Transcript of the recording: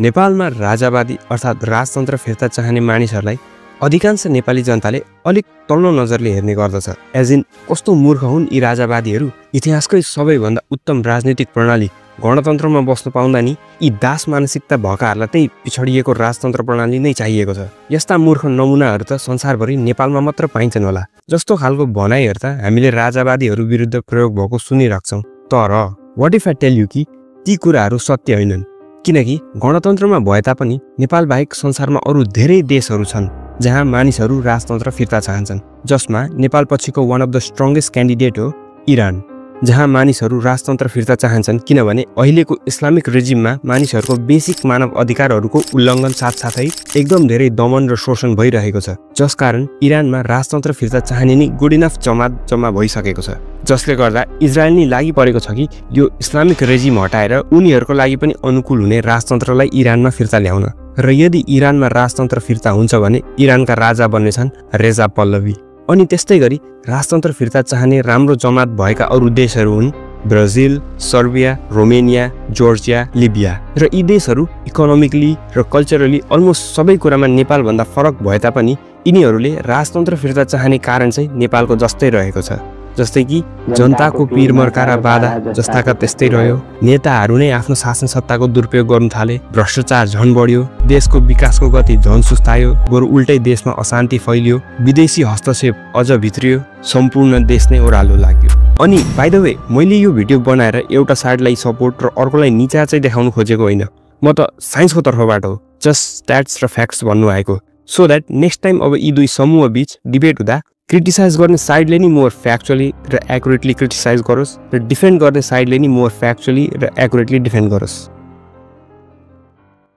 नेपालमा राजावादी अर्थात् राजतन्त्र फिर्ता चाहने मानिसहरूलाई अधिकांश नेपाली जनताले अलिक तल्लो नजरले हेर्ने गर्दछ। एज इन कस्तो मूर्ख हुन् यी राजावादीहरू, इतिहासकै सबैभन्दा उत्तम राजनीतिक प्रणाली गणतन्त्रमा बस्नु पाउँदा नि यी दास मानसिकता भएकाहरूलाई त्यही पिछडिएको राजतन्त्र प्रणाली नै चाहिएको छ। यस्ता मूर्ख नमुनाहरू त संसारभरि नेपालमा मात्र पाइन्छन् होला जस्तो खालको भनाइहरू त हामीले राजावादीहरू विरुद्ध प्रयोग भएको सुनिराख्छौँ। तर what if I tell you कि ती कुराहरू सत्य होइनन्, किनकि गणतन्त्रमा भए तापनि नेपाल बाहेक संसारमा अरू धेरै देशहरू छन् जहाँ मानिसहरू राजतन्त्र फिर्ता चाहन्छन्, जसमा नेपाल पछिको one of the strongest candidate हो इरान, जहाँ मानिसहरू राजतन्त्र फिर्ता चाहन्छन् किनभने अहिलेको इस्लामिक रेजिममा मानिसहरूको बेसिक मानव अधिकारहरूको उल्लङ्घन साथसाथै एकदम धेरै दमन र शोषण भइरहेको छ, जसकारण इरानमा राजतन्त्र फिर्ता चाहने नि गुड इनफ जमात जम्मा भइसकेको छ, जसले गर्दा इजरायल नि लागि परेको छ कि यो इस्लामिक रेजिम हटाएर उनीहरूको लागि पनि अनुकूल हुने राजतन्त्रलाई इरानमा फिर्ता ल्याउन। र यदि इरानमा राजतन्त्र फिर्ता हुन्छ भने इरानका राजा बन्नेछन् रेजा पल्लवी। अनि त्यस्तै गरी राजतन्त्र फिर्ता चाहने राम्रो जमात भएका अरू देशहरू हुन् Brazil, Serbia, Romania, Georgia, Libya. र यी देशहरू इकोनोमिकली र कल्चरली अलमोस्ट सबै कुरामा नेपालभन्दा फरक भए तापनि यिनीहरूले राजतन्त्र फिर्ता चाहने कारण चाहिँ नेपालको जस्तै रहेको छ, जस्तै कि जनताको पिरमर्का र बाधा जस्ताका त्यस्तै रह्यो, नेताहरू नै आफ्नो शासन सत्ताको दुरुपयोग गर्नु थाले, भ्रष्टाचार झन बढ्यो, देशको विकासको गति झन सुस्तायो, बरु उल्टै देशमा अशान्ति फैलियो, विदेशी हस्तक्षेप अझ भित्रियो, सम्पूर्ण देश नै ओह्रालो लाग्यो। अनि बाइ द वे मैले यो भिडियो बनाएर एउटा साइडलाई सपोर्ट र अर्कोलाई निचा चाहिँ देखाउनु खोजेको होइन, म त साइन्सको तर्फबाट हो, जस्ट स्ट्याट्स र फ्याक्ट्स भन्नु आएको, सो द्याट नेक्स्ट टाइम अब यी दुई समूह बीच डिबेट हुँदा क्रिटिसाइज गर्ने साइडले नि मोर फ्याक्चुअली र एक्युरेटली क्रिटिसाइज गरोस् र डिफेन्ड गर्ने साइडले नि मोर फ्याक्चुअली र एक्युरेटली डिफेन्ड गरोस्।